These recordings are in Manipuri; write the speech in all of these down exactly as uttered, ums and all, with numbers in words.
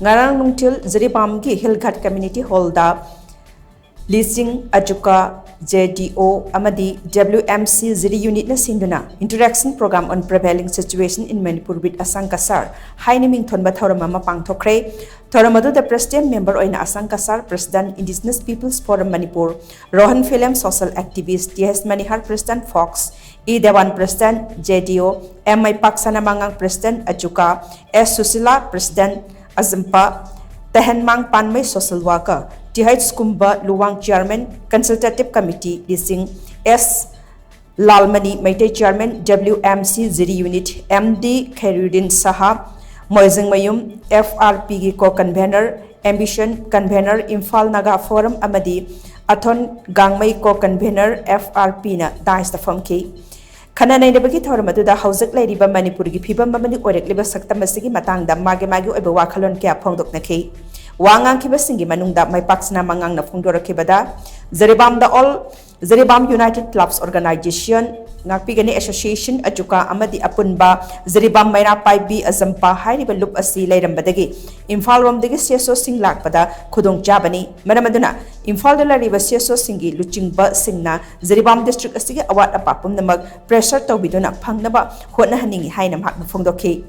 ꯉꯔꯥꯡ ꯅꯨꯡꯊꯤꯜ ꯖꯤꯔꯤꯕꯥꯝꯒꯤ ꯍꯤꯜ ꯘꯥꯠ ꯀꯝꯃ꯭ꯌꯨꯅꯤꯇꯤ ꯍꯣꯜꯗ ꯂꯤꯁꯤꯡ ꯑꯖꯨꯀꯥ, ꯖꯦ ꯗꯤ ꯑꯣ ꯑꯃꯗꯤ ꯗꯕ꯭ꯂꯤꯎ ꯑꯦꯝ ꯁꯤ ꯖꯤꯔꯤ ꯌꯨꯅꯤꯠꯅ ꯁꯤꯟꯗꯨꯅ Interaction Program on Prevailing Situation in Manipur with Asang Kasar ꯍꯥꯏꯅ ꯃꯤꯡꯊꯣꯟꯕ ꯊꯧꯔꯝ ꯑꯃ ꯄꯥꯡꯊꯣꯛꯈ꯭ꯔꯦ꯫ ꯊꯧꯔꯝ ꯑꯗꯨꯗ ꯄ꯭ꯔꯦꯁꯤꯗꯦꯟ ꯃꯦꯝꯕꯔ ꯑꯣꯏꯅ ꯑꯁꯪ Kasar, president, Indigenous People's Forum Manipur, Rohan Philem social activist T S Manihar, president, ꯐꯣꯛꯁ, E Dewan, president, J D O, M Meipak ꯁꯅꯥꯃꯉꯥꯡ, ꯄ꯭ꯔꯦꯁꯤꯗꯦꯟ, ꯑꯖꯨꯀꯥ, ꯑꯦꯁ ꯁꯨꯁꯤꯂꯥ, ꯄ꯭ꯔꯦꯁꯤꯗꯦꯟ, ꯑꯖꯝꯄꯥ, Tehenmang Panmei, social worker, T H Kumba Luwang, chairman, consultative committee, ꯂꯤꯁꯤꯡ, S Lalmani Meitei, chairman, W M C Jiri unit, M D Khairuddin Saha, Moijingmayum, F R ꯄꯤꯒꯤ co convener, ambition convener, Imphal Naga form ꯑꯃꯗꯤ ꯑꯊꯣꯟ ꯒꯥꯡꯃꯩ ꯀꯣ ꯀꯟꯚꯦꯅꯔ, ꯑꯦꯐ ꯑꯥꯔ ꯄꯤꯅ ꯗꯥꯏꯁꯇ ꯐꯝꯈꯤ꯫ ꯈꯟꯅ ꯅꯩꯅꯕꯒꯤ ꯊꯧꯔꯝ ꯑꯗꯨꯗ ꯍꯧꯖꯤꯛ ꯂꯩꯔꯤꯕ ꯃꯅꯤꯄꯨꯔꯒꯤ ꯐꯤꯕꯝ ꯑꯃꯗꯤ ꯑꯣꯏꯔꯛꯂꯤꯕ ꯁꯛꯇꯝ ꯑꯁꯤꯒꯤ ꯃꯇꯥꯡꯗ ꯃꯥꯒꯤ ꯃꯥꯒꯤ ꯑꯣꯏꯕ ꯋꯥꯈꯜꯂꯣꯟ ꯀꯌꯥ ꯐꯣꯡꯗꯣꯛꯅꯈꯤ꯫ ꯋꯥ ꯉꯥꯡꯈꯤꯕꯁꯤꯡꯒꯤ ꯃꯅꯨꯡꯗ ꯃꯩꯄꯥꯛ ꯁꯅꯥꯃꯉꯥꯡꯅ ꯐꯣꯡꯗꯣꯔꯛꯈꯤꯕꯗ, ꯖꯤꯔꯤꯕꯥꯝꯗ all Jiribam united clubs organisation, ꯉꯥꯛꯄꯤꯒꯅꯤ ꯑꯦꯁꯣꯁꯤꯌꯦꯁꯟ, ꯑꯖꯨꯀꯥ ꯑꯃꯗꯤ ꯑꯄꯨꯟꯕ ꯖꯤꯔꯤꯕꯥꯝ ꯃꯩꯔꯥ ꯄꯥꯏꯕꯤ ꯑꯖꯝꯄꯥ ꯍꯥꯏꯔꯤꯕ ꯂꯨꯞ ꯑꯁꯤ ꯂꯩꯔꯝꯕꯗꯒꯤ ꯏꯝꯐꯥꯜ ꯔꯣꯝꯗꯒꯤ ꯁꯤ ꯑꯦꯁ ꯑꯣꯁꯤꯡ ꯂꯥꯛꯄꯗ ꯈꯨꯗꯣꯡ ꯆꯥꯕꯅꯤ꯫ ꯃꯔꯝ ꯑꯗꯨꯅ ꯏꯝꯐꯥꯜꯗ ꯂꯩꯔꯤꯕ ꯁꯤ ꯑꯦꯁ ꯑꯣꯁꯤꯡꯒꯤ ꯂꯨꯆꯤꯡꯕꯁꯤꯡꯅ ꯖꯤꯔꯤꯕꯥꯝ ꯗꯤꯁꯇ꯭ꯔꯤꯛ ꯑꯁꯤꯒꯤ ꯑꯋꯥꯠ ꯑꯄꯥ ꯄꯨꯝꯅꯃꯛ ꯄ꯭ꯔꯦꯁꯔ ꯇꯧꯕꯤꯗꯨꯅ ꯐꯪꯅꯕ ꯍꯣꯠꯅꯍꯟꯅꯤꯡꯏ ꯍꯥꯏꯅ ꯃꯍꯥꯛꯅ ꯐꯣꯡꯗꯣꯛꯈꯤ꯫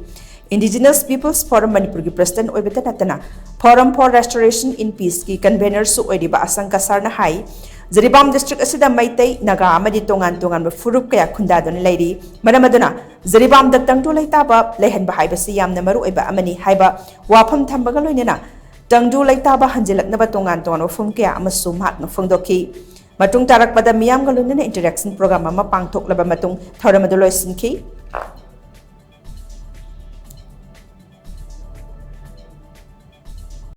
Indigenous People's Forum ꯃꯅꯤꯄꯨꯔꯒꯤ ꯄ꯭ꯔꯦꯁꯤꯗꯦꯟꯠ ꯑꯣꯏꯕꯇ ꯅꯠꯇꯅ Forum for Restoration in Peaceꯀꯤ ꯀꯟꯚꯦꯅꯔꯁꯨ ꯑꯣꯏꯔꯤꯕ ꯑꯁꯪ ꯀꯁꯥꯔꯅ ꯍꯥꯏ, ꯖꯤꯔꯤꯕꯥꯝ ꯗꯤꯁꯇ꯭ꯔꯤꯛ ꯑꯁꯤꯗ ꯃꯩꯇꯩ, ꯅꯥꯒꯥ ꯑꯃꯗꯤ ꯇꯣꯉꯥꯟ ꯇꯣꯉꯥꯟꯕ ꯐꯨꯔꯨꯞ ꯀꯌꯥ ꯈꯨꯟꯗꯥꯗꯨꯅ ꯂꯩꯔꯤ꯫ ꯃꯔꯝ ꯑꯗꯨꯅ ꯖꯤꯔꯤꯕꯥꯝꯗ ꯇꯪꯗꯨ ꯂꯩꯇꯥꯕ ꯂꯩꯍꯟꯕ ꯍꯥꯏꯕꯁꯤ ꯌꯥꯝꯅ ꯃꯔꯨ ꯑꯣꯏꯕ ꯑꯃꯅꯤ ꯍꯥꯏꯕ ꯋꯥꯐꯝ ꯊꯝꯕꯒ ꯂꯣꯏꯅꯅ ꯇꯪꯗꯨ ꯂꯩꯇꯥꯕ ꯍꯟꯖꯤꯜꯂꯛꯅꯕ ꯇꯣꯉꯥꯟ ꯇꯣꯉꯥꯟꯕ ꯋꯥꯐꯝ ꯀꯌꯥ ꯑꯃꯁꯨ ꯃꯍꯥꯛꯅ ꯐꯣꯡꯗꯣꯛꯈꯤ꯫ ꯃꯇꯨꯡ ꯇꯥꯔꯛꯄꯗ ꯃꯤꯌꯥꯝꯒ ꯂꯣꯏꯅꯅ interaction program ꯑꯃ ꯄꯥꯡꯊꯣꯛꯂꯕ ꯃꯇꯨꯡ ꯊꯧꯔꯝ ꯑꯗꯨ ꯂꯣꯏꯁꯤꯟꯈꯤ꯫